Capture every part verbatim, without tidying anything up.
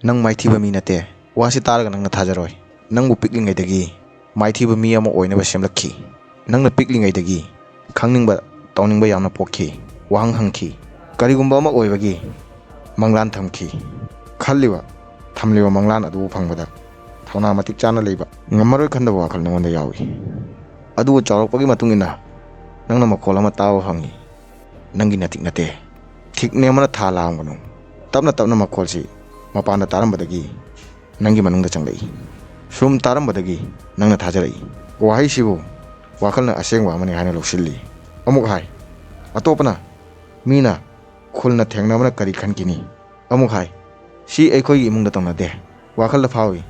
ꯅꯪ ꯃꯥꯏꯊꯤꯕ ꯃꯤ ꯅꯠꯇꯦ꯫ ꯋꯥꯁꯤ ꯇꯥꯔꯒ ꯅꯪꯅ ꯊꯥꯖꯔꯣꯏ꯫ ꯅꯪꯕꯨ ꯄꯤꯛꯂꯤꯉꯩꯗꯒꯤ ꯃꯥꯏꯊꯤꯕ ꯃꯤ ꯑꯃ ꯑꯣꯏꯅꯕ ꯁꯦꯝꯂꯛꯈꯤ꯫ ꯅꯪꯅ ꯄꯤꯛꯂꯤꯉꯩꯗꯒꯤ ꯈꯪꯅꯤꯡꯕ, ꯇꯧꯅꯤꯡꯕ ꯌꯥꯝꯅ ꯄꯣꯛꯈꯤ꯫ ꯋꯥꯍꯪ ꯍꯪꯈꯤ꯫ ꯀꯔꯤꯒꯨꯝꯕ ꯑꯃ ꯑꯣꯏꯕꯒꯤ ꯃꯪꯂꯥꯟ ꯊꯝꯈꯤ꯫ ꯈꯜꯂꯤꯕ, ꯊꯝꯂꯤꯕ ꯃꯪꯂꯥꯟ ꯑꯗꯨꯕꯨ ꯐꯪꯕꯗ ꯊꯧꯅꯥ ꯃꯇꯤꯛ ꯆꯥꯅ ꯂꯩꯕ, ꯉꯝꯃꯔꯣꯏ ꯈꯟꯗꯕ ꯋꯥꯈꯜ ꯅꯉꯣꯟꯗ ꯌꯥꯎꯏ꯫ ꯑꯗꯨꯕꯨ ꯆꯥꯎꯔꯛꯄꯒꯤ ꯃꯇꯨꯡ ꯏꯟꯅ ꯅꯪꯅ ꯃꯈꯣꯜ ꯑꯃ ꯇꯥꯕ ꯐꯪꯏ꯫ ꯅꯪꯒꯤ ꯅꯇꯤꯛ ꯅꯠꯇꯦ꯫ ꯊꯤꯛꯅꯦ ꯑꯃꯅ ꯊꯥ ꯂꯥꯡꯒꯅꯨ꯫ ꯇꯞꯅ ꯇꯞꯅ ꯃꯈꯣꯜꯁꯤ ꯃꯄꯥꯟꯗ ꯇꯥꯔꯝꯕꯗꯒꯤ ꯅꯪꯒꯤ ꯃꯅꯨꯡꯗ ꯆꯪꯂꯛꯏ꯫ ꯁꯨꯝ ꯇꯥꯔꯝꯕꯗꯒꯤ ꯅꯪꯅ ꯊꯥꯖꯔꯛꯏ꯫ ꯋꯥꯍꯩꯁꯤꯕꯨ ꯋꯥꯈꯜꯅ ꯑꯁꯦꯡꯕ ꯑꯃꯅꯤ ꯍꯥꯏꯅ ꯂꯧꯁꯤꯜꯂꯤ꯫ ꯑꯃꯨꯛ ꯍꯥꯏ꯫ ꯑꯇꯣꯞꯄꯅ, ꯃꯤꯅ, ꯈꯨꯜꯅ ꯊꯦꯡꯅꯕꯅ ꯀꯔꯤ ꯈꯟꯈꯤꯅꯤ? ꯑꯃꯨꯛ ꯍꯥꯏ꯫ ꯁꯤ ꯑꯩꯈꯣꯏꯒꯤ ꯏꯃꯨꯡꯗ ꯇꯧꯅꯗꯦ꯫ ꯋꯥꯈꯜꯗ ꯐꯥꯎꯏ꯫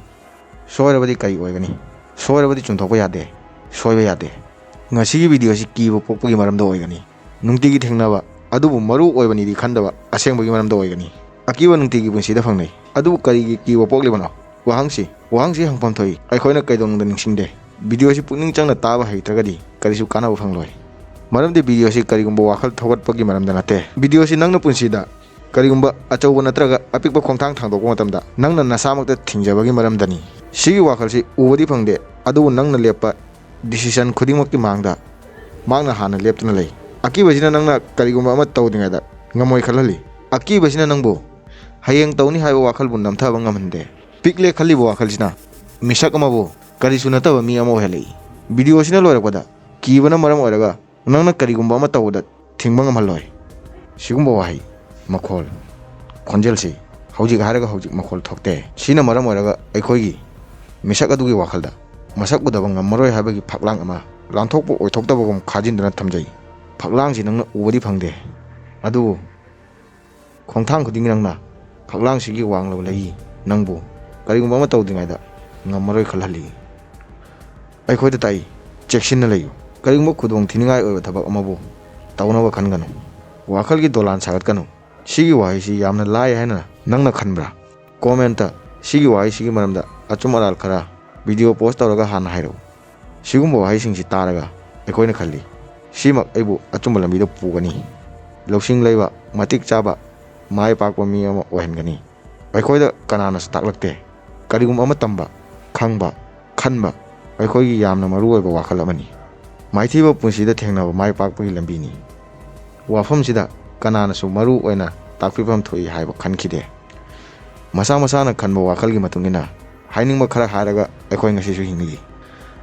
ꯁꯣꯏꯔꯕꯗꯤ ꯀꯔꯤ ꯑꯣꯏꯒꯅꯤ? ꯁꯣꯏꯔꯕꯗꯤ ꯆꯨꯝꯊꯣꯛꯄ ꯌꯥꯗꯦ꯫ ꯁꯣꯏꯕ ꯌꯥꯗꯦ꯫ ꯉꯁꯤꯒꯤ ꯚꯤꯗꯤꯑꯣ ꯑꯁꯤ ꯀꯤꯕ ꯄꯣꯛꯄꯒꯤ ꯃꯔꯝꯗ ꯑꯣꯏꯒꯅꯤ꯫ ꯅꯨꯡꯇꯤꯒꯤ ꯊꯦꯡꯅꯕ ꯑꯗꯨꯕꯨ ꯃꯔꯨ ꯑꯣꯏꯕꯅꯤꯗꯤ ꯈꯟꯗꯕ ꯑꯁꯦꯡꯕꯒꯤ ꯃꯔꯝꯗ ꯑꯣꯏꯒꯅꯤ꯫ ꯑꯀꯤꯕ ꯅꯨꯡꯇꯤꯒꯤ ꯄꯨꯟꯁꯤꯗ ꯐꯪꯅꯩ꯫ ꯑꯗꯨꯕꯨ ꯀꯔꯤꯒꯤ ꯀꯤꯕ ꯄꯣꯛꯂꯤꯕꯅꯣ? ꯋꯥꯍꯪꯁꯤ, ꯋꯥꯍꯪꯁꯤ ꯍꯪꯐꯝ ꯊꯣꯛꯏ꯫ ꯑꯩꯈꯣꯏꯅ ꯀꯩꯗꯧꯅꯨꯡꯗ ꯅꯤꯡꯁꯤꯡꯗꯦ꯫ ꯚꯤꯗꯤꯑꯣ ꯑꯁꯤ ꯄꯨꯛꯅꯤꯡ ꯆꯪꯅ ꯇꯥꯕ ꯍꯩꯇ꯭ꯔꯒꯗꯤ ꯀꯔꯤꯁꯨ ꯀꯥꯟꯅꯕ ꯐꯪꯂꯣꯏ꯫ ꯃꯔꯝꯗꯤ ꯚꯤꯗꯤꯑꯣ ꯑꯁꯤ ꯀꯔꯤꯒꯨꯝꯕ ꯋꯥꯈꯜ ꯊꯧꯒꯠꯄꯒꯤ ꯃꯔꯝꯗ ꯅꯠꯇꯦ꯫ ꯚꯤꯗꯤꯑꯣ ꯑꯁꯤ ꯅꯪꯅ ꯄꯨꯟꯁꯤꯗ ꯀꯔꯤꯒꯨꯝꯕ ꯑꯆꯧꯕ ꯅꯠꯇ꯭ꯔꯒ ꯑꯄꯤꯛꯄ ꯈꯣꯡꯊꯥꯡ ꯊꯥꯡꯗꯣꯛꯄ ꯃꯇꯝꯗ ꯅꯪꯅ ꯅꯁꯥꯃꯛꯇ ꯊꯤꯡꯖꯕꯒꯤ ꯃꯔꯝꯗꯅꯤ꯫ ꯁꯤꯒꯤ ꯋꯥꯈꯜꯁꯤ ꯎꯕꯗꯤ ꯐꯪꯗꯦ, ꯑꯗꯨꯕꯨ ꯅꯪꯅ ꯂꯦꯞꯄ decision ꯈꯨꯗꯤꯡꯃꯛꯀꯤ ꯃꯥꯡꯗ ꯃꯍꯥꯛꯅ ꯍꯥꯟꯅ ꯂꯦꯞꯇꯨꯅ ꯂꯩ꯫ ꯑꯀꯤꯕꯁꯤꯅ ꯅꯪꯅ ꯀꯔꯤꯒꯨꯝꯕ ꯑꯃ ꯇꯧꯗ꯭ꯔꯤꯉꯩꯗ ꯉꯝꯃꯣꯏ ꯈꯜꯍꯜꯂꯤ꯫ ꯑꯀꯤꯕꯁꯤꯅ ꯅꯪꯕꯨ ꯍꯌꯦꯡ ꯇꯧꯅꯤ ꯍꯥꯏꯕ ꯋꯥꯈꯜꯕꯨ ꯅꯝꯊꯕ ꯉꯝꯍꯟꯗꯦ꯫ ꯄꯤꯛꯂꯦ ꯈꯜꯂꯤꯕ ꯋꯥꯈꯜꯁꯤꯅ ꯃꯤꯁꯛ ꯑꯃꯕꯨ ꯀꯔꯤꯁꯨ ꯅꯠꯇꯕ ꯃꯤ ꯑꯃ ꯑꯣꯏꯍꯜꯂꯛꯏ꯫ ꯚꯤꯗꯤꯑꯣꯁꯤꯅ ꯂꯣꯏꯔꯛꯄꯗ ꯀꯤꯕꯅ ꯃꯔꯝ ꯑꯣꯏꯔꯒ ꯅꯪꯅ ꯀꯔꯤꯒꯨꯝꯕ ꯑꯃ ꯇꯧꯕꯗ ꯊꯤꯡꯕ ꯉꯝꯍꯜꯂꯣꯏ꯫ ꯁꯤꯒꯨꯝꯕ ꯋꯥꯍꯩ, ꯃꯈꯣꯜ, ꯈꯣꯟꯖꯦꯜꯁꯤ ꯍꯧꯖꯤꯛ ꯍꯥꯏꯔꯒ ꯍꯧꯖꯤꯛ ꯃꯈꯣꯜ ꯊꯣꯛꯇꯦ꯫ ꯁꯤꯅ ꯃꯔꯝ ꯑꯣꯏꯔꯒ ꯑꯩꯈꯣꯏꯒꯤ ꯃꯤꯁꯛ ꯑꯗꯨꯒꯤ ꯋꯥꯈꯜꯗ ꯃꯁꯛ ꯎꯗꯕ ꯉꯝꯃꯔꯣꯏ ꯍꯥꯏꯕꯒꯤ ꯐꯛꯂꯥꯡ ꯑꯃ ꯂꯥꯟꯊꯣꯛꯄ ꯑꯣꯏꯊꯣꯛꯇꯕꯒꯨꯝ ꯈꯥꯖꯤꯟꯗꯨꯅ ꯊꯝꯖꯩ꯫ ꯐꯛꯂꯥꯡꯁꯤ ꯅꯪꯅ ꯎꯕꯗꯤ ꯐꯪꯗꯦ, ꯑꯗꯨꯕꯨ ꯈꯣꯡꯊꯥꯡ ꯈꯨꯗꯤꯡꯒꯤ ꯅꯪꯅ ꯐꯛꯂꯥꯡꯁꯤꯒꯤ ꯋꯥꯡꯂꯕ ꯂꯩꯏ ꯅꯪꯕꯨ ꯀꯔꯤꯒꯨꯝꯕ ꯑꯃ ꯇꯧꯗ꯭ꯔꯤꯉꯩꯗ ꯉꯝꯃꯔꯣꯏ ꯈꯜꯍꯜꯂꯤ꯫ ꯑꯩꯈꯣꯏꯗ ꯇꯥꯛꯏ, ꯆꯦꯛꯁꯤꯟꯅ ꯂꯩꯌꯨ꯫ ꯀꯔꯤꯒꯨꯝꯕ ꯈꯨꯗꯣꯡ ꯊꯤꯅꯤꯡꯉꯥꯏ ꯑꯣꯏꯕ ꯊꯕꯛ ꯑꯃꯕꯨ ꯇꯧꯅꯕ ꯈꯟꯒꯅꯨ꯫ ꯋꯥꯈꯜꯒꯤ ꯗꯣꯂꯥꯟ ꯁꯥꯒꯠꯀꯅꯨ꯫ ꯁꯤꯒꯤ ꯋꯥꯍꯩꯁꯤ ꯌꯥꯝꯅ ꯂꯥꯏ ꯍꯥꯏꯅ ꯅꯪꯅ ꯈꯟꯕ꯭ꯔꯥ? ꯀꯣꯃꯦꯟꯇ ꯁꯤꯒꯤ ꯋꯥꯍꯩꯁꯤꯒꯤ ꯃꯔꯝꯗ ꯑꯆꯨꯝ ꯑꯔꯥꯜ ꯈꯔ ꯚꯤꯗꯤꯑꯣ ꯄꯣꯁ ꯇꯧꯔꯒ ꯍꯥꯟꯅ ꯍꯥꯏꯔꯛꯎ꯫ ꯁꯤꯒꯨꯝꯕ ꯋꯥꯍꯩꯁꯤꯡꯁꯤ ꯇꯥꯔꯒ ꯑꯩꯈꯣꯏꯅ ꯈꯜꯂꯤ, ꯁꯤꯃꯛ ꯑꯩꯕꯨ ꯑꯆꯨꯝꯕ ꯂꯝꯕꯤꯗ ꯄꯨꯒꯅꯤ, ꯂꯧꯁꯤꯡ ꯂꯩꯕ, ꯃꯇꯤꯛ ꯆꯥꯕ, ꯃꯥꯏ ꯄꯥꯛꯄ ꯃꯤ ꯑꯃ ꯑꯣꯏꯍꯟꯒꯅꯤ꯫ ꯑꯩꯈꯣꯏꯗ ꯀꯅꯥꯅꯁꯨ ꯇꯥꯛꯂꯛꯇꯦ꯫ ꯀꯔꯤꯒꯨꯝꯕ ꯑꯃ ꯇꯝꯕ, ꯈꯪꯕ, ꯈꯟꯕ ꯑꯩꯈꯣꯏꯒꯤ ꯌꯥꯝꯅ ꯃꯔꯨ ꯑꯣꯏꯕ ꯋꯥꯈꯜ ꯑꯃꯅꯤ꯫ ꯃꯥꯏꯊꯤꯕ ꯄꯨꯟꯁꯤꯗ ꯊꯦꯡꯅꯕ ꯃꯥꯏ ꯄꯥꯛꯄꯒꯤ ꯂꯝꯕꯤꯅꯤ꯫ ꯋꯥꯐꯝꯁꯤꯗ ꯀꯅꯥꯅꯁꯨ ꯃꯔꯨ ꯑꯣꯏꯅ ꯇꯥꯛꯄꯤꯐꯝ ꯊꯣꯛꯏ ꯍꯥꯏꯕ ꯈꯟꯈꯤꯗꯦ꯫ ꯃꯁꯥ ꯃꯁꯥꯅ ꯈꯟꯕ ꯋꯥꯈꯜꯒꯤ ꯃꯇꯨꯡ ꯏꯟꯅ ꯍꯥꯏꯅꯤꯡꯕ ꯈꯔ ꯍꯥꯏꯔꯒ ꯑꯩꯈꯣꯏ ꯉꯁꯤꯁꯨ ꯍꯤꯡꯂꯤ꯫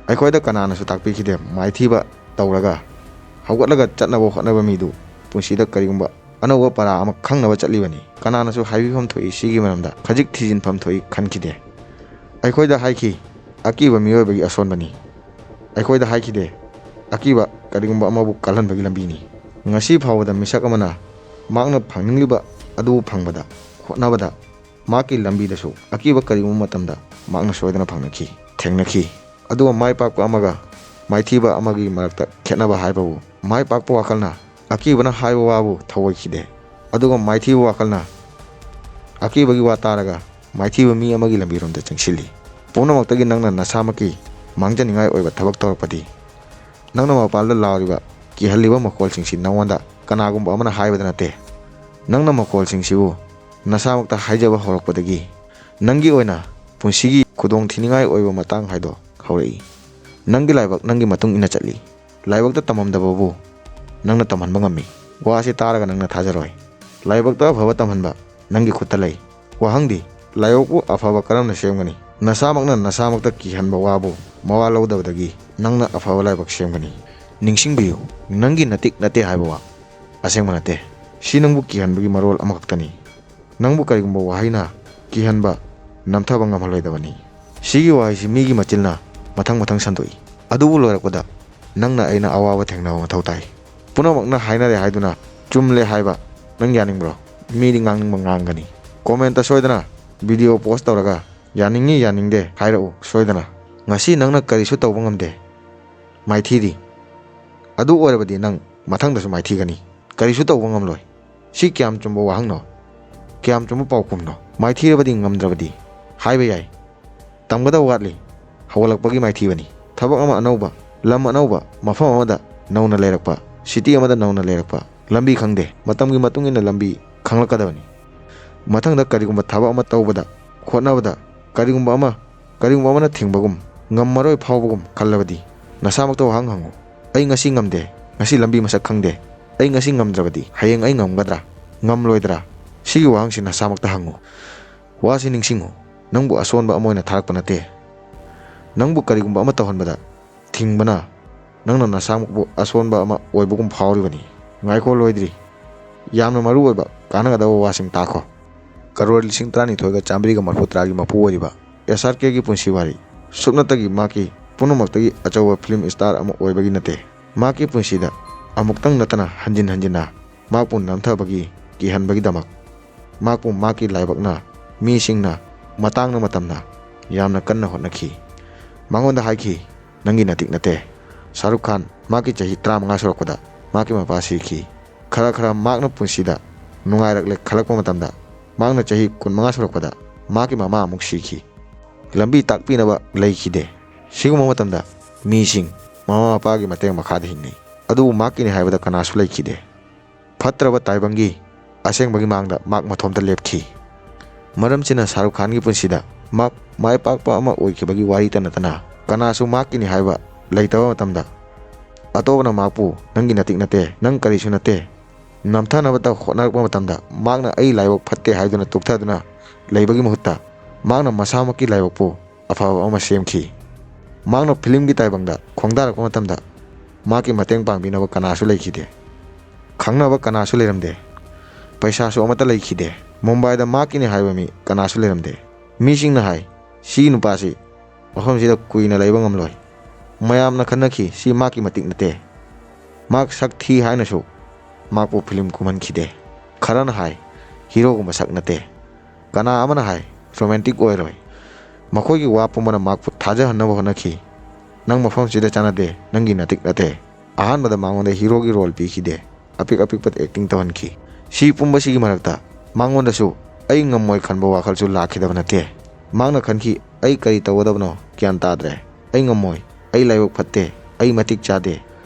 ꯑꯩꯈꯣꯏꯗ ꯀꯅꯥꯅꯁꯨ ꯇꯥꯛꯄꯤꯈꯤꯗꯦ꯫ ꯃꯥꯏꯊꯤꯕ ꯇꯧꯔꯒ ꯍꯧꯒꯠꯂꯒ ꯆꯠꯅꯕ ꯍꯣꯠꯅꯕ ꯃꯤꯗꯨ ꯄꯨꯟꯁꯤꯗ ꯀꯔꯤꯒꯨꯝꯕ ꯑꯅꯧꯕ ꯄꯔꯥ ꯑꯃ ꯈꯪꯅꯕ ꯆꯠꯂꯤꯕꯅꯤ꯫ ꯀꯅꯥꯅꯁꯨ ꯍꯥꯏꯕꯤꯐꯝ ꯊꯣꯛꯏ ꯁꯤꯒꯤ ꯃꯔꯝꯗ꯫ ꯈꯖꯤꯛ ꯊꯤꯖꯤꯟꯐꯝ ꯊꯣꯛꯏ ꯈꯟꯈꯤꯗꯦ꯫ ꯑꯩꯈꯣꯏꯗ ꯍꯥꯏꯈꯤ, "ꯑꯀꯤꯕ ꯃꯤꯑꯣꯏꯕꯒꯤ ꯑꯁꯣꯟꯕꯅꯤ"꯫ ꯑꯩꯈꯣꯏꯗ ꯍꯥꯏꯈꯤꯗꯦ, "ꯑꯀꯤꯕ ꯀꯔꯤꯒꯨꯝꯕ ꯑꯃꯕꯨ ꯀꯜꯍꯟꯕꯒꯤ ꯂꯝꯕꯤꯅꯤ"꯫ ꯉꯁꯤ ꯐꯥꯎꯕꯗ ꯃꯤꯁꯛ ꯑꯃꯅ ꯃꯍꯥꯛꯅ ꯐꯪꯅꯤꯡꯂꯤꯕ ꯑꯗꯨ ꯐꯪꯕꯗ ꯍꯣꯠꯅꯕꯗ ꯃꯍꯥꯛꯀꯤ ꯂꯝꯕꯤꯗꯁꯨ ꯑꯀꯤꯕ ꯀꯔꯤꯒꯨꯝꯕ ꯃꯇꯝꯗ ꯃꯍꯥꯛꯅ ꯁꯣꯏꯗꯅ ꯐꯪꯅꯈꯤ, ꯊꯦꯡꯅꯈꯤ꯫ ꯑꯗꯨꯒ ꯃꯥꯏ ꯄꯥꯛꯄ ꯑꯃꯒ ꯃꯥꯏꯊꯤꯕ ꯑꯃꯒꯤ ꯃꯔꯛꯇ ꯈꯦꯠꯅꯕ ꯍꯥꯏꯕꯕꯨ, ꯃꯥꯏ ꯄꯥꯛꯄ ꯋꯥꯈꯜꯅ ꯑꯀꯤꯕꯅ ꯍꯥꯏꯕ ꯋꯥꯕꯨ ꯊꯧꯑꯣꯏꯈꯤꯗꯦ, ꯑꯗꯨꯒ ꯃꯥꯏꯊꯤꯕ ꯋꯥꯈꯜꯅ ꯑꯀꯤꯕꯒꯤ ꯋꯥ ꯇꯥꯔꯒ ꯃꯥꯏꯊꯤꯕ ꯃꯤ ꯑꯃꯒꯤ ꯂꯝꯕꯤꯔꯣꯝꯗ ꯆꯪꯁꯤꯜꯂꯤ꯫ ꯄꯨꯝꯅꯃꯛꯇꯒꯤ ꯅꯪꯅ ꯅꯁꯥꯃꯛꯀꯤ ꯃꯥꯡꯖꯅꯤꯡꯉꯥꯏ ꯑꯣꯏꯕ ꯊꯕꯛ ꯇꯧꯔꯛꯄꯗꯤ, ꯅꯪꯅ ꯃꯄꯥꯟꯗ ꯂꯥꯎꯔꯤꯕ ꯀꯤꯍꯜꯂꯤꯕ ꯃꯈꯣꯜꯁꯤꯡꯁꯤ ꯅꯉꯣꯟꯗ ꯀꯅꯥꯒꯨꯝꯕ ꯑꯃꯅ ꯍꯥꯏꯕꯗ ꯅꯠꯇꯦ꯫ ꯅꯪꯅ ꯃꯈꯣꯜꯁꯤꯡꯁꯤꯕꯨ ꯅꯁꯥꯃꯛꯇ ꯍꯥꯏꯖꯕ ꯍꯧꯔꯛꯄꯗꯒꯤ, ꯅꯪꯒꯤ ꯑꯣꯏꯅ ꯄꯨꯟꯁꯤꯒꯤ ꯈꯨꯗꯣꯡ ꯊꯤꯅꯤꯡꯉꯥꯏ ꯑꯣꯏꯕ ꯃꯇꯥꯡ ꯍꯥꯏꯗꯣ ꯍꯧꯔꯛꯏ꯫ ꯅꯪꯒꯤ ꯂꯥꯏꯕꯛ ꯅꯪꯒꯤ ꯃꯇꯨꯡ ꯏꯟꯅ ꯆꯠꯂꯤ꯫ ꯂꯥꯏꯕꯛꯇ ꯇꯝꯃꯝꯗꯕꯕꯨ ꯅꯪꯅ ꯇꯝꯍꯟꯕ ꯉꯝꯃꯤ꯫ ꯋꯥꯁꯤ ꯇꯥꯔꯒ ꯅꯪꯅ ꯊꯥꯖꯔꯣꯏ꯫ ꯂꯥꯏꯕꯛꯇ ꯑꯐꯕ ꯇꯝꯍꯟꯕ ꯅꯪꯒꯤ ꯈꯨꯠꯇ ꯂꯩ꯫ ꯋꯥꯍꯪꯗꯤ, ꯂꯥꯏꯕꯛꯄꯨ ꯑꯐꯕ ꯀꯔꯝꯅ ꯁꯦꯝꯒꯅꯤ? ꯅꯁꯥꯃꯛꯅ ꯅꯁꯥꯃꯛꯇ ꯀꯤꯍꯟꯕ ꯋꯥꯕꯨ ꯃꯋꯥ ꯂꯧꯗꯕꯗꯒꯤ ꯅꯪꯅ ꯑꯐꯕ ꯂꯥꯏꯕꯛ ꯁꯦꯝꯒꯅꯤ꯫ ꯅꯤꯡꯁꯤꯡꯕꯤꯌꯨ, ꯅꯪꯒꯤ ꯅꯇꯤꯛ ꯅꯠꯇꯦ ꯍꯥꯏꯕ ꯋꯥ ꯑꯁꯦꯡꯕ ꯅꯠꯇꯦ꯫ ꯁꯤ ꯅꯪꯕꯨ ꯀꯤꯍꯟꯕꯒꯤ ꯃꯔꯣꯜ ꯑꯃꯈꯛꯇꯅꯤ꯫ ꯅꯪꯕꯨ ꯀꯔꯤꯒꯨꯝꯕ ꯋꯥꯍꯩꯅ ꯀꯤꯍꯟꯕ, ꯅꯝꯊꯕ ꯉꯝꯍꯜꯂꯣꯏꯗꯕꯅꯤ꯫ ꯁꯤꯒꯤ ꯋꯥꯍꯩꯁꯤ ꯃꯤꯒꯤ ꯃꯆꯤꯟꯅ ꯃꯊꯪ ꯃꯊꯪ ꯁꯟꯗꯣꯛꯏ꯫ ꯑꯗꯨꯕꯨ ꯂꯣꯏꯔꯛꯄꯗ ꯅꯪꯅ ꯑꯩꯅ ꯑꯋꯥꯕ ꯊꯦꯡꯅꯕ ꯃꯊꯧ ꯇꯥꯏ꯫ ꯄꯨꯝꯅꯃꯛꯅ ꯍꯥꯏꯅꯔꯦ ꯍꯥꯏꯗꯨꯅ ꯆꯨꯝꯂꯦ ꯍꯥꯏꯕ ꯅꯪ ꯌꯥꯅꯤꯡꯕ꯭ꯔꯣ? ꯃꯤꯗꯤ ꯉꯥꯡꯅꯤꯡꯕ ꯉꯥꯡꯒꯅꯤ꯫ ꯀꯣꯃꯦꯟꯇ ꯁꯣꯏꯗꯅ ꯚꯤꯗꯤꯑꯣ ꯄꯣꯁ ꯇꯧꯔꯒ "ꯌꯥꯅꯤꯡꯉꯤ, ꯌꯥꯅꯤꯡꯗꯦ" ꯍꯥꯏꯔꯛꯎ ꯁꯣꯏꯗꯅ꯫ ꯉꯁꯤ ꯅꯪꯅ ꯀꯔꯤꯁꯨ ꯇꯧꯕ ꯉꯝꯗꯦ, ꯃꯥꯏꯊꯤꯔꯤ꯫ ꯑꯗꯨ ꯑꯣꯏꯔꯕꯗꯤ ꯅꯪ ꯃꯊꯪꯗꯁꯨ ꯃꯥꯏꯊꯤꯒꯅꯤ꯫ ꯀꯔꯤꯁꯨ ꯇꯧꯕ ꯉꯝꯂꯣꯏ꯫ ꯁꯤ ꯀꯌꯥꯝ ꯆꯨꯝꯕ ꯋꯥꯍꯪꯅꯣ? ꯀꯌꯥꯝ ꯆꯨꯝꯕ ꯄꯥꯎꯈꯨꯝꯅꯣ? ꯃꯥꯏꯊꯤꯔꯕꯗꯤ ꯉꯝꯗ꯭ꯔꯕꯗꯤ ꯍꯥꯏꯕ ꯌꯥꯏ꯫ ꯇꯝꯒꯗꯕ ꯋꯥꯠꯂꯤ꯫ ꯍꯧꯒꯠꯂꯛꯄꯒꯤ ꯃꯥꯏꯊꯤꯕꯅꯤ꯫ ꯊꯕꯛ ꯑꯃ ꯑꯅꯧꯕ, ꯂꯝ ꯑꯅꯧꯕ, ꯃꯐꯝ ꯑꯃꯗ ꯅꯧꯅ ꯂꯩꯔꯛꯄ, ꯁꯤꯇꯤ ꯑꯃꯗ ꯅꯧꯅ ꯂꯩꯔꯛꯄ, ꯂꯝꯕꯤ ꯈꯪꯗꯦ꯫ ꯃꯇꯝꯒꯤ ꯃꯇꯨꯡ ꯏꯟꯅ ꯂꯝꯕꯤ ꯈꯪꯂꯛꯀꯗꯕꯅꯤ꯫ ꯃꯊꯪꯗ ꯀꯔꯤꯒꯨꯝꯕ ꯊꯕꯛ ꯑꯃ ꯇꯧꯕꯗ, ꯍꯣꯠꯅꯕꯗ ꯀꯔꯤꯒꯨꯝꯕ ꯑꯃ, ꯀꯔꯤꯒꯨꯝꯕ ꯑꯃꯅ ꯊꯤꯡꯕꯒꯨꯝ, ꯉꯝꯃꯔꯣꯏ ꯐꯥꯎꯕꯒꯨꯝ ꯈꯜꯂꯕꯗꯤ, ꯅꯁꯥꯃꯛꯇ ꯋꯥꯍꯪ ꯍꯪꯉꯨ, "ꯑꯩ ꯉꯁꯤ ꯉꯝꯗꯦ, ꯉꯁꯤ ꯂꯝꯕꯤ ꯃꯁꯛ ꯈꯪꯗꯦ, ꯑꯩ ꯉꯁꯤ ꯉꯝꯗ꯭ꯔꯕꯗꯤ ꯍꯌꯦꯡ ꯑꯩ ꯉꯝꯒꯗ꯭ꯔꯥ, ꯉꯝꯂꯣꯏꯗ꯭ꯔꯥ?" ꯁꯤꯒꯤ ꯋꯥꯍꯪꯁꯤ ꯅꯁꯥꯃꯛꯇ ꯍꯪꯉꯨ꯫ ꯋꯥꯁꯤ ꯅꯤꯡꯁꯤꯡꯉꯨ, ꯅꯪꯕꯨ ꯑꯁꯣꯟꯕ ꯑꯃ ꯑꯣꯏꯅ ꯊꯥꯔꯛꯄ ꯅꯠꯇꯦ꯫ ꯅꯪꯕꯨ ꯀꯔꯤꯒꯨꯝꯕ ꯑꯃ ꯇꯧꯍꯟꯕꯗ ꯊꯤꯡꯕꯅ ꯅꯪꯅ ꯅꯁꯥꯃꯛꯄꯨ ꯑꯁꯣꯟꯕ ꯑꯃ ꯑꯣꯏꯕꯒꯨꯝ ꯐꯥꯎꯔꯤꯕꯅꯤ꯫ ꯉꯥꯏꯈꯣ, ꯂꯣꯏꯗ꯭ꯔꯤ꯫ ꯌꯥꯝꯅ ꯃꯔꯨ ꯑꯣꯏꯕ ꯀꯥꯟꯅꯒꯗꯕ ꯋꯥꯁꯤꯡ ꯇꯥꯈꯣ꯫ ꯀꯔꯣꯔ ꯂꯤꯁꯤꯡ ꯇꯔꯥꯅꯤꯊꯣꯏꯒ ꯆꯥꯝꯃꯔꯤꯒ ꯃꯔꯤꯐꯨ ꯇꯔꯥꯒꯤ ꯃꯄꯨ ꯑꯣꯏꯔꯤꯕ ꯑꯦꯁ ꯑꯥꯔ ꯀꯦꯒꯤ ꯄꯨꯟꯁꯤ ꯋꯥꯔꯤ ꯁꯨꯞꯅꯇꯒꯤ ꯃꯍꯥꯛꯀꯤ ꯄꯨꯝꯅꯃꯛꯇꯒꯤ ꯑꯆꯧꯕ ꯐꯤꯂꯝ ꯁ꯭ꯇꯥꯔ ꯑꯃ ꯑꯣꯏꯕꯒꯤ ꯅꯠꯇꯦ꯫ ꯃꯍꯥꯛꯀꯤ ꯄꯨꯟꯁꯤꯗ ꯑꯃꯨꯛꯇꯪ ꯅꯠꯇꯅ ꯍꯟꯖꯤꯟ ꯍꯟꯖꯤꯟꯅ ꯃꯍꯥꯛꯄꯨ ꯅꯝꯊꯕꯒꯤ ꯀꯤꯍꯟꯕꯒꯤꯗꯃꯛ ꯃꯍꯥꯛꯄꯨ ꯃꯍꯥꯛꯀꯤ ꯂꯥꯏꯕꯛꯅ, ꯃꯤꯁꯤꯡꯅ, ꯃꯇꯥꯡꯅ ꯃꯇꯝꯅ ꯌꯥꯝꯅ ꯀꯟꯅ ꯍꯣꯠꯅꯈꯤ꯫ ꯃꯉꯣꯟꯗ ꯍꯥꯏꯈꯤ, "ꯅꯪꯒꯤ ꯅꯇꯤꯛ ꯅꯠꯇꯦ"꯫ ꯁꯥꯍꯔꯨꯈ ꯈꯥꯟ ꯃꯍꯥꯛꯀꯤ ꯆꯍꯤ ꯇꯔꯥꯃꯉꯥ ꯁꯨꯔꯛꯄꯗ ꯃꯍꯥꯛꯀꯤ ꯃꯄꯥ ꯁꯤꯈꯤ꯫ ꯈꯔ ꯈꯔ ꯃꯍꯥꯛꯅ ꯄꯨꯟꯁꯤꯗ ꯅꯨꯡꯉꯥꯏꯔꯛꯂꯦ ꯈꯜꯂꯛꯄ ꯃꯇꯝꯗ ꯃꯍꯥꯛꯅ ꯆꯍꯤ ꯀꯨꯟꯃꯉꯥ ꯁꯨꯔꯛꯄꯗ ꯃꯍꯥꯛꯀꯤ ꯃꯃꯥ ꯑꯃꯨꯛ ꯁꯤꯈꯤ꯫ ꯂꯝꯕꯤ ꯇꯥꯛꯄꯤꯅꯕ ꯂꯩꯈꯤꯗꯦ꯫ ꯁꯤꯒꯨꯝꯕ ꯃꯇꯝꯗ ꯃꯤꯁꯤꯡ ꯃꯃꯥ ꯃꯄꯥꯒꯤ ꯃꯇꯦꯡ ꯃꯈꯥꯗ ꯍꯤꯡꯅꯩ꯫ ꯑꯗꯨꯕꯨ ꯃꯍꯥꯛꯀꯤꯅꯤ ꯍꯥꯏꯕꯗ ꯀꯅꯥꯁꯨ ꯂꯩꯈꯤꯗꯦ꯫ ꯐꯠꯇ꯭ꯔꯕ ꯇꯥꯏꯕꯪꯒꯤ ꯑꯁꯦꯡꯕꯒꯤ ꯃꯥꯡꯗ ꯃꯍꯥꯛ ꯃꯊꯣꯝꯇ ꯂꯦꯞꯈꯤ꯫ ꯃꯔꯝꯁꯤꯅ ꯁꯥꯍꯔꯨꯈ ꯈꯥꯟꯒꯤ ꯄꯨꯟꯁꯤꯗ ꯃꯍꯥꯛ ꯃꯥꯏ ꯄꯥꯛꯄ ꯑꯃ ꯑꯣꯏꯈꯤꯕꯒꯤ ꯋꯥꯔꯤꯇ ꯅꯠꯇꯅ ꯀꯅꯥꯁꯨ ꯃꯍꯥꯛꯀꯤꯅꯤ ꯍꯥꯏꯕ ꯂꯩꯇꯕ ꯃꯇꯝꯗ, ꯑꯇꯣꯞꯄꯅ ꯃꯍꯥꯛꯄꯨ "ꯅꯪꯒꯤ ꯅꯇꯤꯛ ꯅꯠꯇꯦ, ꯅꯪ ꯀꯔꯤꯁꯨ ꯅꯠꯇꯦ" ꯅꯝꯊꯅꯕꯇ ꯍꯣꯠꯅꯔꯛꯄ ꯃꯇꯝꯗ, ꯃꯍꯥꯛꯅ "ꯑꯩ ꯂꯥꯏꯕꯛ ꯐꯠꯇꯦ" ꯍꯥꯏꯗꯨꯅ ꯇꯨꯛꯊꯗꯨꯅ ꯂꯩꯕꯒꯤ ꯃꯍꯨꯠꯇ, ꯃꯍꯥꯛꯅ ꯃꯁꯥꯃꯛꯀꯤ ꯂꯥꯏꯕꯛꯄꯨ ꯑꯐꯕ ꯑꯃ ꯁꯦꯝꯈꯤ꯫ ꯃꯍꯥꯛꯅ ꯐꯤꯂꯝꯒꯤ ꯇꯥꯏꯕꯪꯗ ꯈꯣꯡꯗꯥꯔꯛꯄ ꯃꯇꯝꯗ, ꯃꯍꯥꯛꯀꯤ ꯃꯇꯦꯡ ꯄꯥꯡꯕꯤꯅꯕ ꯀꯅꯥꯁꯨ ꯂꯩꯈꯤꯗꯦ꯫ ꯈꯪꯅꯕ ꯀꯅꯥꯁꯨ ꯂꯩꯔꯝꯗꯦ꯫ ꯄꯩꯁꯥꯁꯨ ꯑꯃꯠꯇ ꯂꯩꯈꯤꯗꯦ꯫ ꯃꯨꯝꯕꯥꯏꯗ ꯃꯍꯥꯛꯀꯤꯅꯤ ꯍꯥꯏꯕ ꯃꯤ ꯀꯅꯥꯁꯨ ꯂꯩꯔꯝꯗꯦ꯫ ꯃꯤꯁꯤꯡꯅ ꯍꯥꯏ, "ꯁꯤ ꯅꯨꯄꯥꯁꯤ ꯃꯐꯝꯁꯤꯗ ꯀꯨꯏꯅ ꯂꯩꯕ ꯉꯝꯂꯣꯏ"꯫ ꯃꯌꯥꯝꯅ ꯈꯟꯅꯈꯤ, "ꯁꯤ ꯃꯍꯥꯛꯀꯤ ꯃꯇꯤꯛ ꯅꯠꯇꯦ"꯫ ꯃꯍꯥꯛ ꯁꯛ ꯊꯤ ꯍꯥꯏꯅꯁꯨ ꯃꯍꯥꯛꯄꯨ ꯐꯤꯂꯝ ꯀꯨꯝꯍꯟꯈꯤꯗꯦ꯫ ꯈꯔꯅ ꯍꯥꯏ, "ꯍꯤꯔꯣꯒꯨꯝꯕ ꯁꯛ ꯅꯠꯇꯦ"꯫ ꯀꯅꯥ ꯑꯃꯅ ꯍꯥꯏ, "ꯔꯣꯃꯥꯟꯇꯤꯛ ꯑꯣꯏꯔꯣꯏ"꯫ ꯃꯈꯣꯏꯒꯤ ꯋꯥ ꯄꯨꯝꯕꯅ ꯃꯍꯥꯛꯄꯨ ꯊꯥꯖꯍꯟꯅꯕ ꯍꯣꯠꯅꯈꯤ꯫ "ꯅꯪ ꯃꯐꯝꯁꯤꯗ ꯆꯥꯟꯅꯗꯦ, ꯅꯪꯒꯤ ꯅꯇꯤꯛ ꯅꯠꯇꯦ"꯫ ꯑꯍꯥꯟꯕꯗ ꯃꯉꯣꯟꯗ ꯍꯤꯔꯣꯒꯤ ꯔꯣꯜ ꯄꯤꯈꯤꯗꯦ꯫ ꯑꯄꯤꯛ ꯑꯄꯤꯛꯄ ꯑꯦꯛꯇꯤꯡ ꯇꯧꯍꯟꯈꯤ꯫ ꯁꯤ ꯄꯨꯝꯕꯁꯤꯒꯤ ꯃꯔꯛꯇ ꯃꯉꯣꯟꯗꯁꯨ "ꯑꯩ ꯉꯝꯃꯣꯏ" ꯈꯟꯕ ꯋꯥꯈꯜꯁꯨ ꯂꯥꯛꯈꯤꯗꯕ ꯅꯠꯇꯦ꯫ ꯃꯍꯥꯛꯅ ꯈꯟꯈꯤ, "ꯑꯩ ꯀꯔꯤ ꯇꯧꯒꯗꯕꯅꯣ ꯒ꯭ꯌꯥꯟ ꯇꯥꯗ꯭ꯔꯦ꯫ ꯑꯩ ꯉꯝꯃꯣꯏ꯫ ꯑꯩ ꯂꯥꯏꯕꯛ ꯐꯠꯇꯦ꯫ ꯑꯩ ꯃꯇꯤꯛ ꯆꯥꯗꯦ"꯫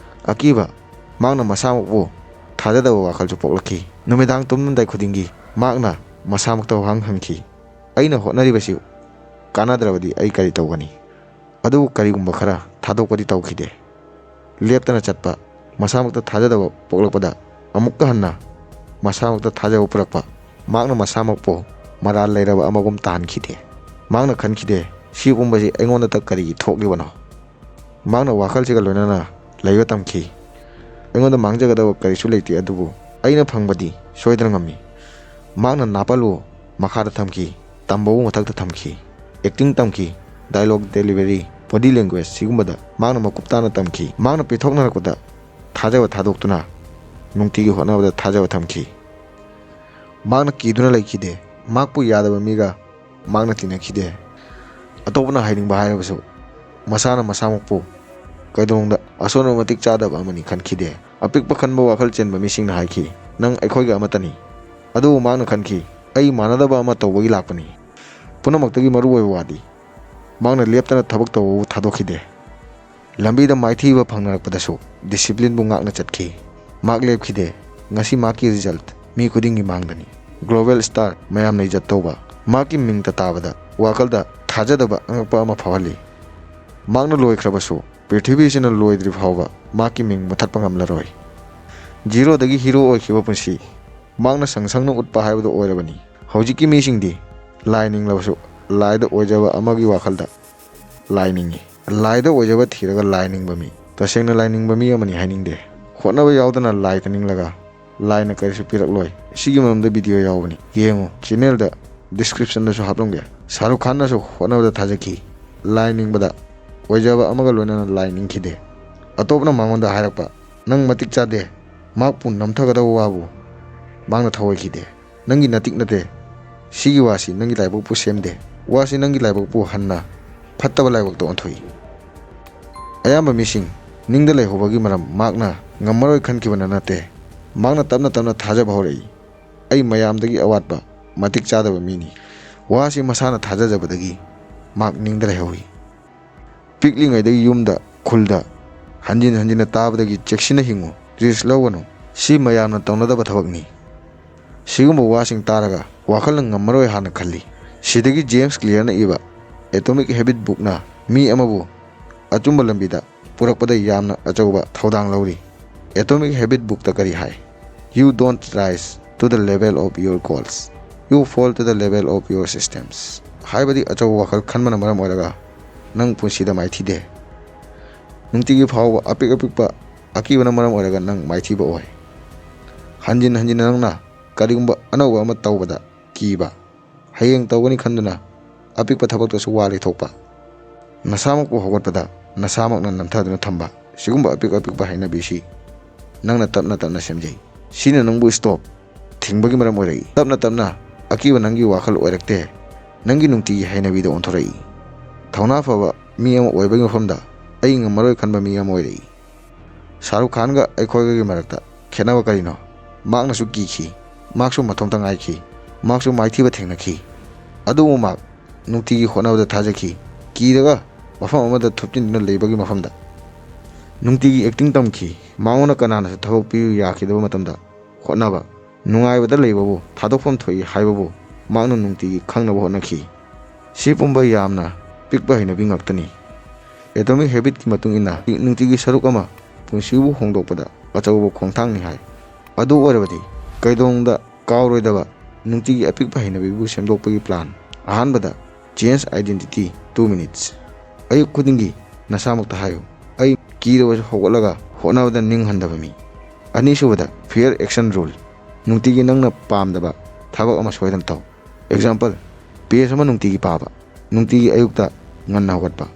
ꯑꯀꯤꯕ ꯃꯍꯥꯛꯅ ꯃꯁꯥꯃꯛꯄꯨ ꯊꯥꯖꯗꯕ ꯋꯥꯈꯜꯁꯨ ꯄꯣꯛꯂꯛꯈꯤ꯫ ꯅꯨꯃꯤꯗꯥꯡ ꯇꯨꯝꯂꯝꯗꯥꯏ ꯈꯨꯗꯤꯡꯒꯤ ꯃꯍꯥꯛꯅ ꯃꯁꯥꯃꯛꯇ ꯋꯥꯍꯪ ꯍꯪꯈꯤ, "ꯑꯩꯅ ꯍꯣꯠꯅꯔꯤꯕꯁꯤ ꯀꯥꯟꯅꯗ꯭ꯔꯕꯗꯤ ꯑꯩ ꯀꯔꯤ ꯇꯧꯒꯅꯤ?" ꯑꯗꯨꯕꯨ ꯀꯔꯤꯒꯨꯝꯕ ꯈꯔ ꯊꯥꯗꯣꯛꯄꯗꯤ ꯇꯧꯈꯤꯗꯦ꯫ ꯂꯦꯞꯇꯅ ꯆꯠꯄ, ꯃꯁꯥꯃꯛꯇ ꯊꯥꯖꯗꯕ ꯄꯣꯛꯂꯛꯄꯗ ꯑꯃꯨꯛꯀ ꯍꯟꯅ ꯃꯁꯥꯃꯛꯇ ꯊꯥꯖꯕ ꯄꯨꯔꯛꯄ, ꯃꯍꯥꯛꯅ ꯃꯁꯥꯃꯛꯄꯨ ꯃꯔꯥꯜ ꯂꯩꯔꯕ ꯑꯃꯒꯨꯝ ꯇꯥꯍꯟꯈꯤꯗꯦ꯫ ꯃꯍꯥꯛꯅ ꯈꯟꯈꯤꯗꯦ, "ꯁꯤ ꯄꯨꯝꯕꯁꯤ ꯑꯩꯉꯣꯟꯗꯇ ꯀꯔꯤꯒꯤ ꯊꯣꯛꯂꯤꯕꯅꯣ?" ꯃꯍꯥꯛꯅ ꯋꯥꯈꯜꯁꯤꯒ ꯂꯣꯏꯅꯅ ꯂꯩꯕ ꯇꯝꯈꯤ꯫ "ꯑꯩꯉꯣꯟꯗ ꯃꯥꯡꯖꯒꯗꯕ ꯀꯔꯤꯁꯨ ꯂꯩꯇꯦ, ꯑꯗꯨꯕꯨ ꯑꯩꯅ ꯐꯪꯕꯗꯤ ꯁꯣꯏꯗꯅ ꯉꯝꯃꯤ꯫" ꯃꯍꯥꯛꯅ ꯅꯥꯄꯜꯂꯨ ꯃꯈꯥꯗ ꯊꯝꯈꯤ, ꯇꯝꯕꯕꯨ ꯃꯊꯛꯇ ꯊꯝꯈꯤ꯫ ꯑꯦꯛꯇꯤꯡ ꯇꯝꯈꯤ, ꯗꯥꯏꯂꯣꯛ ꯗꯦꯂꯤꯚꯔꯤ, ꯕꯣꯗꯤ ꯂꯦꯡꯒ꯭ꯋꯦꯖ ꯁꯤꯒꯨꯝꯕꯗ ꯃꯍꯥꯛꯅ ꯃꯀꯨꯞ ꯇꯥꯅ ꯇꯝꯈꯤ꯫ ꯃꯍꯥꯛꯅ ꯄꯦꯟꯊꯣꯛꯅꯔꯛꯄꯗ ꯊꯥꯖꯕ ꯊꯥꯗꯣꯛꯇꯨꯅ ꯅꯨꯡꯇꯤꯒꯤ ꯍꯣꯠꯅꯕꯗ ꯊꯥꯖꯕ ꯊꯝꯈꯤ꯫ ꯃꯍꯥꯛꯅ ꯀꯤꯗꯨꯅ ꯂꯩꯈꯤꯗꯦ꯫ ꯃꯍꯥꯛꯄꯨ ꯌꯥꯗꯕ ꯃꯤꯒ ꯃꯍꯥꯛꯅ ꯇꯤꯟꯅꯈꯤꯗꯦ꯫ ꯑꯇꯣꯞꯄꯅ ꯍꯥꯏꯅꯤꯡꯕ ꯍꯥꯏꯔꯕꯁꯨ ꯃꯁꯥꯅ ꯃꯁꯥꯃꯛꯄꯨ ꯀꯩꯗꯧꯅꯨꯡꯗ ꯑꯁꯣꯟꯕ ꯃꯇꯤꯛ ꯆꯥꯗꯕ ꯑꯃꯅꯤ ꯈꯟꯈꯤꯗꯦ꯫ ꯑꯄꯤꯛꯄ ꯈꯟꯕ ꯋꯥꯈꯜ ꯆꯦꯟꯕ ꯃꯤꯁꯤꯡꯅ ꯍꯥꯏꯈꯤ, "ꯅꯪ ꯑꯩꯈꯣꯏꯒ ꯑꯃꯠꯇꯅꯤ꯫" ꯑꯗꯨꯕꯨ ꯃꯍꯥꯛꯅ ꯈꯟꯈꯤ, "ꯑꯩ ꯃꯥꯟꯅꯗꯕ ꯑꯃ ꯇꯧꯕꯒꯤ ꯂꯥꯛꯄꯅꯤ꯫" ꯄꯨꯝꯅꯃꯛꯇꯒꯤ ꯃꯔꯨꯑꯣꯏꯕ ꯋꯥꯗꯤ ꯃꯍꯥꯛꯅ ꯂꯦꯞꯇꯅ ꯊꯕꯛ ꯇꯧꯕꯕꯨ ꯊꯥꯗꯣꯛꯈꯤꯗꯦ꯫ ꯂꯝꯕꯤꯗ ꯃꯥꯏꯊꯤꯕ ꯐꯪꯅꯔꯛꯄꯗꯁꯨ ꯗꯤꯁꯤꯄ꯭ꯂꯤꯟꯕꯨ ꯉꯥꯛꯅ ꯆꯠꯈꯤ꯫ ꯃꯍꯥꯛ ꯂꯦꯞꯈꯤꯗꯦ꯫ ꯉꯁꯤ ꯃꯍꯥꯛꯀꯤ ꯔꯤꯖꯜꯠ ꯃꯤ ꯈꯨꯗꯤꯡꯒꯤ ꯃꯥꯡꯗꯅꯤ꯫ ꯒ꯭ꯂꯣꯕꯦꯜ ꯁ꯭ꯇꯥꯔ, ꯃꯌꯥꯝꯅ ꯏꯖꯠ ꯇꯧꯕ, ꯃꯍꯥꯛꯀꯤ ꯃꯤꯡ ꯇꯇꯥꯕꯗ ꯋꯥꯈꯜꯗ ꯊꯥꯖꯗꯕ ꯑꯉꯛꯄ ꯑꯃ ꯐꯥꯎꯍꯜꯂꯤ꯫ ꯃꯍꯥꯛꯅ ꯂꯣꯏꯈ꯭ꯔꯕꯁꯨ, ꯄ꯭ꯔꯤꯊꯤꯕꯤꯁꯤꯅ ꯂꯣꯏꯗ꯭ꯔꯤ ꯐꯥꯎꯕ ꯃꯍꯥꯛꯀꯤ ꯃꯤꯡ ꯃꯨꯊꯠꯄ ꯉꯝꯂꯔꯣꯏ꯫ ꯖꯤꯔꯣꯗꯒꯤ ꯍꯤꯔꯣ ꯑꯣꯏꯈꯤꯕ ꯄꯨꯟꯁꯤ ꯃꯍꯥꯛꯅ ꯁꯪ ꯁꯪꯅ ꯎꯠꯄ ꯍꯥꯏꯕꯗꯨ ꯑꯣꯏꯔꯕꯅꯤ꯫ ꯍꯧꯖꯤꯛꯀꯤ ꯃꯤꯁꯤꯡꯗꯤ ꯂꯥꯏ ꯅꯤꯡꯂꯕꯁꯨ ꯂꯥꯏꯗ ꯑꯣꯏꯖꯕ ꯑꯃꯒꯤ ꯋꯥꯈꯜꯗ ꯂꯥꯏ ꯅꯤꯡꯏ꯫ ꯂꯥꯏꯗ ꯑꯣꯏꯖꯕ ꯊꯤꯔꯒ ꯂꯥꯏ ꯅꯤꯡꯕ ꯃꯤ, ꯇꯁꯦꯡꯅ ꯂꯥꯏ ꯅꯤꯡꯕ ꯃꯤ ꯑꯃꯅꯤ ꯍꯥꯏꯅꯤꯡꯗꯦ꯫ ꯍꯣꯠꯅꯕ ꯌꯥꯎꯗꯅ ꯂꯥꯏꯗ ꯅꯤꯡꯂꯒ ꯂꯥꯏꯅ ꯀꯔꯤꯁꯨ ꯄꯤꯔꯛꯂꯣꯏ꯫ ꯁꯤꯒꯤ ꯃꯔꯝꯗ ꯚꯤꯗꯤꯑꯣ ꯌꯥꯎꯕꯅꯤ, ꯌꯦꯡꯉꯨ꯫ ꯆꯦꯅꯦꯜꯗ ꯗꯤꯁꯀ꯭ꯔꯤꯞꯁꯟꯗꯁꯨ ꯍꯥꯞꯂꯝꯒꯦ꯫ ꯁꯥꯔꯨꯈ ꯈꯥꯟꯅꯁꯨ ꯍꯣꯠꯅꯕꯗ ꯊꯥꯖꯈꯤ꯫ ꯂꯥꯏ ꯅꯤꯡꯕꯗ ꯑꯣꯏꯖꯕ ꯑꯃꯒ ꯂꯣꯏꯅꯅ ꯂꯥꯏ ꯅꯤꯡꯈꯤꯗꯦ꯫ ꯑꯇꯣꯞꯄꯅ ꯃꯉꯣꯟꯗ ꯍꯥꯏꯔꯛꯄ, "ꯅꯪ ꯃꯇꯤꯛ ꯆꯥꯗꯦ", ꯃꯍꯥꯛꯄꯨ ꯅꯝꯊꯒꯗꯕ ꯋꯥꯕꯨ ꯃꯍꯥꯛꯅ ꯊꯧꯑꯣꯏꯈꯤꯗꯦ꯫ "ꯅꯪꯒꯤ ꯅꯇꯤꯛ ꯅꯠꯇꯦ꯫ ꯁꯤꯒꯤ ꯋꯥꯁꯤ ꯅꯪꯒꯤ ꯂꯥꯏꯕꯛꯄꯨ ꯁꯦꯝꯗꯦ꯫ ꯋꯥꯁꯤ ꯅꯪꯒꯤ ꯂꯥꯏꯕꯛꯄꯨ ꯍꯟꯅ ꯐꯠꯇꯕ ꯂꯥꯏꯕꯛꯇ ꯑꯣꯟꯊꯣꯛꯏ꯫" ꯑꯌꯥꯝꯕ ꯃꯤꯁꯤꯡ ꯅꯤꯡꯗ ꯂꯩꯍꯧꯕꯒꯤ ꯃꯔꯝ ꯃꯍꯥꯛꯅ ꯉꯝꯃꯔꯣꯏ ꯈꯟꯈꯤꯕꯅ ꯅꯠꯇꯦ꯫ ꯃꯍꯥꯛꯅ ꯇꯞꯅ ꯇꯞꯅ ꯊꯥꯖꯕ ꯍꯧꯔꯛꯏ꯫ "ꯑꯩ ꯃꯌꯥꯝꯗꯒꯤ ꯑꯋꯥꯠꯄ, ꯃꯇꯤꯛ ꯆꯥꯗꯕ ꯃꯤꯅꯤ꯫" ꯋꯥꯁꯤ ꯃꯁꯥꯅ ꯊꯥꯖꯖꯕꯗꯒꯤ ꯃꯍꯥꯛ ꯅꯤꯡꯗ ꯂꯩꯍꯧꯏ꯫ ꯄꯤꯛꯂꯤꯉꯩꯗꯒꯤ ꯌꯨꯝꯗ, ꯈꯨꯜꯗ ꯍꯟꯖꯤꯟ ꯍꯟꯖꯤꯟꯅ ꯇꯥꯕꯗꯒꯤ "ꯆꯦꯛꯁꯤꯟꯅ ꯍꯤꯡꯉꯨ, ꯔꯤꯁ꯭ꯛ ꯂꯧꯒꯅꯨ, ꯁꯤ ꯃꯌꯥꯝꯅ ꯇꯧꯅꯗꯕ ꯊꯕꯛꯅꯤ꯫" ꯁꯤꯒꯨꯝꯕ ꯋꯥꯁꯤꯡ ꯇꯥꯔꯒ ꯋꯥꯈꯜꯅ ꯉꯝꯃꯔꯣꯏ ꯍꯥꯟꯅ ꯈꯜꯂꯤ꯫ ꯁꯤꯗꯒꯤ ꯖꯦꯝꯁ ꯀ꯭ꯂꯤꯌꯔꯅ ꯏꯕ Atomic Habit bookꯅ ꯃꯤ ꯑꯃꯕꯨ ꯑꯆꯨꯝꯕ ꯂꯝꯕꯤꯗ ꯄꯨꯔꯛꯄꯗ ꯌꯥꯝꯅ ꯑꯆꯧꯕ ꯊꯧꯗꯥꯡ ꯂꯧꯔꯤ꯫ Atomic Habit bookꯇ ꯀꯔꯤ ꯍꯥꯏ? "You don't rise to the level of your goals, you fall to the level of your systems." ꯍꯥꯏꯕꯗꯤ, ꯑꯆꯧꯕ ꯋꯥꯈꯜ ꯈꯟꯕꯅ ꯃꯔꯝ ꯑꯣꯏꯔꯒ ꯅꯪ ꯄꯨꯟꯁꯤꯗ ꯃꯥꯏꯊꯤꯗꯦ꯫ ꯅꯨꯡꯇꯤꯒꯤ ꯐꯥꯎꯕ ꯑꯄꯤꯛ ꯑꯄꯤꯛꯄ ꯑꯀꯤꯕꯅ ꯃꯔꯝ ꯑꯣꯏꯔꯒ ꯅꯪ ꯃꯥꯏꯊꯤꯕ ꯑꯣꯏ꯫ ꯍꯟꯖꯤꯟ ꯍꯟꯖꯤꯟꯅ ꯅꯪꯅ ꯀꯔꯤꯒꯨꯝꯕ ꯑꯅꯧꯕ ꯑꯃ ꯇꯧꯕꯗ ꯀꯤꯕ, ꯍꯌꯦꯡ ꯇꯧꯒꯅꯤ ꯈꯟꯗꯨꯅ ꯑꯄꯤꯛꯄ ꯊꯕꯛꯇꯁꯨ ꯋꯥ ꯂꯩꯊꯣꯛꯄ, ꯅꯁꯥꯃꯛꯄꯨ ꯍꯧꯒꯠꯄꯗ ꯅꯁꯥꯃꯛꯅ ꯅꯝꯊꯗꯨꯅ ꯊꯝꯕ, ꯁꯤꯒꯨꯝꯕ ꯑꯄꯤꯛ ꯑꯄꯤꯛꯄ ꯍꯩꯅꯕꯤꯁꯤ ꯅꯪꯅ ꯇꯞꯅ ꯇꯞꯅ ꯁꯦꯝꯖꯩ꯫ ꯁꯤꯅ ꯅꯪꯕꯨ ꯁ꯭ꯇꯣꯞ, ꯊꯤꯡꯕꯒꯤ ꯃꯔꯝ ꯑꯣꯏꯔꯛꯏ꯫ ꯇꯞꯅ ꯇꯞꯅ ꯑꯀꯤꯕ ꯅꯪꯒꯤ ꯋꯥꯈꯜ ꯑꯣꯏꯔꯛꯇꯦ, ꯅꯪꯒꯤ ꯅꯨꯡꯇꯤꯒꯤ ꯍꯩꯅꯕꯤꯗ ꯑꯣꯟꯊꯣꯔꯛꯏ꯫ ꯊꯧꯅꯥ ꯐꯕ ꯃꯤ ꯑꯃ ꯑꯣꯏꯕꯒꯤ ꯃꯐꯝꯗ ꯑꯩ ꯉꯝꯃꯔꯣꯏ ꯈꯟꯕ ꯃꯤ ꯑꯃ ꯑꯣꯏꯔꯛꯏ꯫ ꯁꯥꯔꯨꯈ ꯈꯥꯟꯒ ꯑꯩꯈꯣꯏꯒꯒꯤ ꯃꯔꯛꯇ ꯈꯦꯠꯅꯕ ꯀꯔꯤꯅꯣ? ꯃꯍꯥꯛꯅꯁꯨ ꯀꯤꯈꯤ, ꯃꯍꯥꯛꯁꯨ ꯃꯇꯣꯝꯇ ꯉꯥꯏꯈꯤ, ꯃꯍꯥꯛꯁꯨ ꯃꯥꯏꯊꯤꯕ ꯊꯦꯡꯅꯈꯤ꯫ ꯑꯗꯨꯕꯨ ꯃꯍꯥꯛ ꯅꯨꯡꯇꯤꯒꯤ ꯍꯣꯠꯅꯕꯗ ꯊꯥꯖꯈꯤ, ꯀꯤꯔꯒ ꯃꯐꯝ ꯑꯃꯗ ꯊꯨꯞꯆꯤꯟꯗꯨꯅ ꯂꯩꯕꯒꯤ ꯃꯐꯝꯗ꯫ ꯅꯨꯡꯇꯤꯒꯤ ꯑꯦꯛꯇꯤꯡ ꯇꯝꯈꯤ, ꯃꯉꯣꯟꯗ ꯀꯅꯥꯅꯁꯨ ꯊꯕꯛ ꯄꯤꯌꯨ ꯌꯥꯈꯤꯗꯕ ꯃꯇꯝꯗ ꯍꯣꯠꯅꯕ꯫ ꯅꯨꯡꯉꯥꯏꯕꯗ ꯂꯩꯕꯕꯨ ꯊꯥꯗꯣꯛꯐꯝ ꯊꯣꯛꯏ ꯍꯥꯏꯕꯕꯨ ꯃꯍꯥꯛꯅ ꯅꯨꯡꯇꯤꯒꯤ ꯈꯪꯅꯕ ꯍꯣꯠꯅꯈꯤ꯫ ꯁꯤ ꯄꯨꯝꯕ ꯌꯥꯝꯅ ꯄꯤꯛꯄ ꯍꯩꯅꯕꯤ ꯉꯥꯛꯇꯅꯤ꯫ Atomic Habitꯀꯤ ꯃꯇꯨꯡ ꯏꯟꯅ, ꯅꯨꯡꯇꯤꯒꯤ ꯁꯔꯨꯛ ꯑꯃ ꯄꯨꯟꯁꯤꯕꯨ ꯍꯣꯡꯗꯣꯛꯄꯗ ꯑꯆꯧꯕ ꯈꯣꯡꯊꯥꯡꯅꯤ ꯍꯥꯏ꯫ ꯑꯗꯨ ꯑꯣꯏꯔꯕꯗꯤ ꯀꯩꯗꯧꯅꯨꯡꯗ ꯀꯥꯎꯔꯣꯏꯗꯕ ꯅꯨꯡꯇꯤꯒꯤ ꯑꯄꯤꯛꯄ ꯍꯩꯅꯕꯤꯕꯨ ꯁꯦꯝꯗꯣꯛꯄꯒꯤ ꯄ꯭ꯂꯥꯟ꯫ ꯑꯍꯥꯟꯕꯗ, change identity, two minutes꯫ ꯑꯌꯨꯛ ꯈꯨꯗꯤꯡꯒꯤ ꯅꯁꯥꯃꯛꯇ ꯍꯥꯏꯌꯨ, "ꯑꯩ ꯀꯤꯔꯕꯁꯨ ꯍꯧꯒꯠꯂꯒ ꯍꯣꯠꯅꯕꯗ ꯅꯤꯡꯍꯟꯗꯕ ꯃꯤ"꯫ ꯑꯅꯤꯁꯨꯕꯗ, fair action rule꯫ ꯅꯨꯡꯇꯤꯒꯤ ꯅꯪꯅ ꯄꯥꯝꯗꯕ ꯊꯕꯛ ꯑꯃ ꯁꯣꯏꯗꯅ ꯇꯧ꯫ Example, page ꯑꯃ ꯅꯨꯡꯇꯤꯒꯤ ꯄꯥꯕ, ꯅꯨꯡꯇꯤꯒꯤ ꯑꯌꯨꯛꯇ ꯉꯟꯅ ꯍꯧꯒꯠꯄ,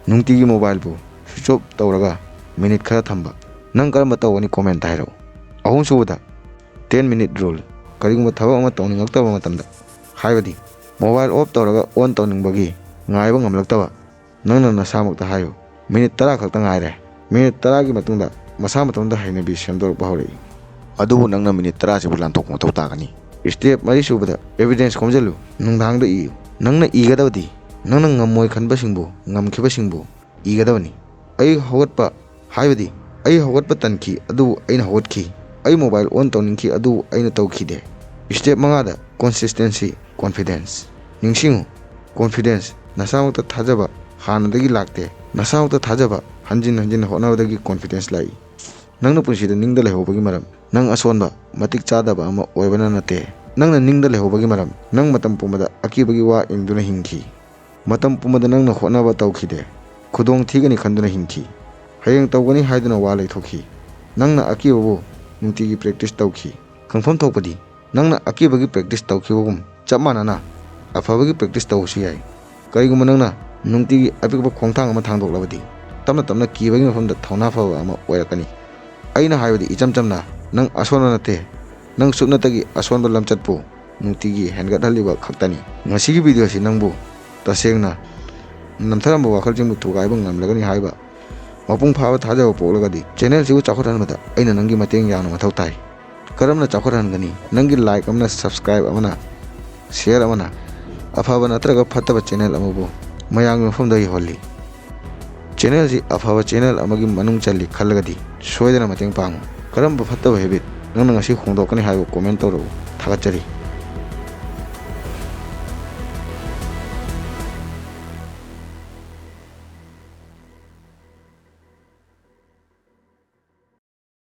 ꯅꯨꯡꯇꯤꯒꯤ mobileꯕꯨ switch off ꯇꯧꯔꯒ minute ꯈꯔ ꯊꯝꯕ꯫ ꯅꯪ ꯀꯔꯝꯕ ꯇꯧꯒꯅꯤ comment ꯍꯥꯏꯔꯛꯎ꯫ ꯑꯍꯨꯝꯁꯨꯕꯗ, ten minute rule꯫ ꯀꯔꯤꯒꯨꯝꯕ ꯊꯕꯛ ꯑꯃ ꯇꯧꯅꯤꯡꯉꯛꯇꯕ ꯃꯇꯝꯗ, ꯍꯥꯏꯕꯗꯤ mobile off ꯇꯧꯔꯒ on ꯇꯧꯅꯤꯡꯕꯒꯤ ꯉꯥꯏꯕ ꯉꯝꯂꯛꯇꯕ, ꯅꯪꯅ ꯅꯁꯥꯃꯛꯇ ꯍꯥꯏꯌꯨ, "Minute ꯇꯔꯥ ꯈꯛꯇ ꯉꯥꯏꯔꯦ"꯫ Minute ꯇꯔꯥꯒꯤ ꯃꯇꯨꯡꯗ ꯃꯁꯥ ꯃꯇꯣꯝꯇ ꯍꯩꯅꯕꯤ ꯁꯦꯝꯗꯣꯔꯛꯄ ꯍꯧꯔꯛꯏ꯫ ꯑꯗꯨꯕꯨ ꯅꯪꯅ minute ꯇꯔꯥꯁꯤꯕꯨ ꯂꯥꯟꯊꯣꯛꯄ ꯃꯊꯧ ꯇꯥꯒꯅꯤ꯫ Step ꯃꯔꯤꯁꯨꯕꯗ, evidence ꯈꯣꯝꯖꯤꯜꯂꯨ꯫ ꯅꯨꯡꯗꯥꯡꯗ ꯏꯌꯨ꯫ ꯅꯪꯅ ꯏꯒꯗꯕꯗꯤ ꯅꯪꯅ ꯉꯝꯃꯣꯏ ꯈꯟꯕꯁꯤꯡꯕꯨ ꯉꯝꯈꯤꯕꯁꯤꯡꯕꯨ ꯏꯒꯗꯕꯅꯤ꯫ ꯑꯩ ꯍꯧꯒꯠꯄ, ꯍꯥꯏꯕꯗꯤ ꯑꯩ ꯍꯧꯒꯠꯄ ꯇꯟꯈꯤ, ꯑꯗꯨꯕꯨ ꯑꯩꯅ ꯍꯧꯒꯠꯈꯤ꯫ ꯑꯩ mobile on ꯇꯧꯅꯤꯡꯈꯤ, ꯑꯗꯨꯕꯨ ꯑꯩꯅ ꯇꯧꯈꯤꯗꯦ꯫ Step ꯃꯉꯥꯗ, Consistency, confidence. ꯅꯤꯡꯁꯤꯡꯉꯨ, confidence ꯅꯁꯥꯃꯛꯇ ꯊꯥꯖꯕ ꯍꯥꯟꯅꯗꯒꯤ ꯂꯥꯛꯇꯦ꯫ ꯅꯁꯥꯃꯛꯇ ꯊꯥꯖꯕ ꯍꯟꯖꯤꯟ ꯍꯟꯖꯤꯟ ꯍꯣꯠꯅꯕꯗꯒꯤ confidence ꯂꯥꯛꯏ꯫ ꯅꯪꯅ ꯄꯨꯟꯁꯤꯗ ꯅꯤꯡꯗ ꯂꯩꯍꯧꯕꯒꯤ ꯃꯔꯝ, ꯅꯪ ꯑꯁꯣꯟꯕ, ꯃꯇꯤꯛ ꯆꯥꯗꯕ ꯑꯃ ꯑꯣꯏꯕꯅ ꯅꯠꯇꯦ꯫ ꯅꯪꯅ ꯅꯤꯡꯗ ꯂꯩꯍꯧꯕꯒꯤ ꯃꯔꯝ, ꯅꯪ ꯃꯇꯝ ꯄꯨꯝꯕꯗ ꯑꯀꯤꯕꯒꯤ ꯋꯥ ꯏꯟꯗꯨꯅ ꯍꯤꯡꯈꯤ꯫ ꯃꯇꯝ ꯄꯨꯝꯕꯗ ꯅꯪꯅ ꯍꯣꯠꯅꯕ ꯇꯧꯈꯤꯗꯦ꯫ ꯈꯨꯗꯣꯡ ꯊꯤꯒꯅꯤ ꯈꯟꯗꯨꯅ ꯍꯤꯡꯈꯤ꯫ ꯍꯌꯦꯡ ꯇꯧꯒꯅꯤ ꯍꯥꯏꯗꯨꯅ ꯋꯥ ꯂꯩꯊꯣꯛꯈꯤ꯫ ꯅꯪꯅ ꯑꯀꯤꯕꯕꯨ ꯅꯨꯡꯇꯤꯒꯤ practice ꯇꯧꯈꯤ꯫ ꯈꯪꯐꯝ ꯊꯣꯛꯄꯗꯤ, ꯅꯪꯅ ꯑꯀꯤꯕꯒꯤ practice ꯇꯧꯈꯤꯕꯒꯨꯝ ꯆꯞ ꯃꯥꯟꯅꯅ ꯑꯐꯕꯒꯤ practice ꯇꯧꯕꯁꯨ ꯌꯥꯏ꯫ ꯀꯔꯤꯒꯨꯝꯕ ꯅꯪꯅ ꯅꯨꯡꯇꯤꯒꯤ ꯑꯄꯤꯛꯄ ꯈꯣꯡꯊꯥꯡ ꯑꯃ ꯊꯥꯡꯗꯣꯛꯂꯕꯗꯤ, ꯇꯞꯅ ꯇꯞꯅ ꯀꯤꯕꯒꯤ ꯃꯐꯝꯗ ꯊꯧꯅꯥ ꯐꯕ ꯑꯃ ꯑꯣꯏꯔꯛꯀꯅꯤ꯫ ꯑꯩꯅ ꯍꯥꯏꯕꯗꯤ ꯏꯆꯝ ꯆꯝꯅ, ꯅꯪ ꯑꯁꯣꯟꯕ ꯅꯠꯇꯦ꯫ ꯅꯪ ꯁꯨꯞꯅꯇꯒꯤ ꯑꯁꯣꯟꯕ ꯂꯝꯆꯠꯄꯨ ꯅꯨꯡꯇꯤꯒꯤ ꯍꯦꯟꯒꯠꯍꯜꯂꯤꯕ ꯈꯛꯇꯅꯤ꯫ ꯉꯁꯤꯒꯤ video ꯑꯁꯤ ꯅꯪꯕꯨ ꯇꯁꯦꯡꯅ ꯅꯝꯊꯔꯝꯕ ꯋꯥꯈꯜꯁꯤꯡꯕꯨ ꯊꯨꯒꯥꯏꯕ ꯉꯝꯂꯒꯅꯤ ꯍꯥꯏꯕ ꯃꯄꯨꯡ ꯐꯥꯕ ꯊꯥꯖꯕ ꯄꯣꯛꯂꯒꯗꯤ, channel ꯑꯁꯤꯕꯨ ꯆꯥꯎꯈꯠꯍꯟꯕꯗ ꯑꯩꯅ ꯅꯪꯒꯤ ꯃꯇꯦꯡ ꯌꯥꯝꯅ ꯃꯊꯧ ꯇꯥꯏ꯫ ꯀꯔꯝꯅ ꯆꯥꯎꯈꯠꯍꯟꯒꯅꯤ? ꯅꯪꯒꯤ like ꯑꯃꯅ, subscribe ꯑꯃꯅ, share ꯑꯃꯅ ꯑꯐꯕ ꯅꯠꯇ꯭ꯔꯒ ꯐꯠꯇꯕ channel ꯑꯃꯕꯨ ꯃꯌꯥꯝꯒꯤ ꯃꯐꯝꯗ ꯌꯧꯍꯜꯂꯤ꯫ Channel ꯑꯁꯤ ꯑꯐꯕ channel ꯑꯃꯒꯤ ꯃꯅꯨꯡ ꯆꯜꯂꯤ ꯈꯜꯂꯒꯗꯤ ꯁꯣꯏꯗꯅ ꯃꯇꯦꯡ ꯄꯥꯡꯉꯨ꯫ ꯀꯔꯝꯕ ꯐꯠꯇꯕ habit ꯅꯪꯅ ꯉꯁꯤ ꯍꯣꯡꯗꯣꯛꯀꯅꯤ ꯍꯥꯏꯕ comment ꯇꯧꯔꯛꯎ꯫ ꯊꯥꯒꯠꯆꯔꯤ꯫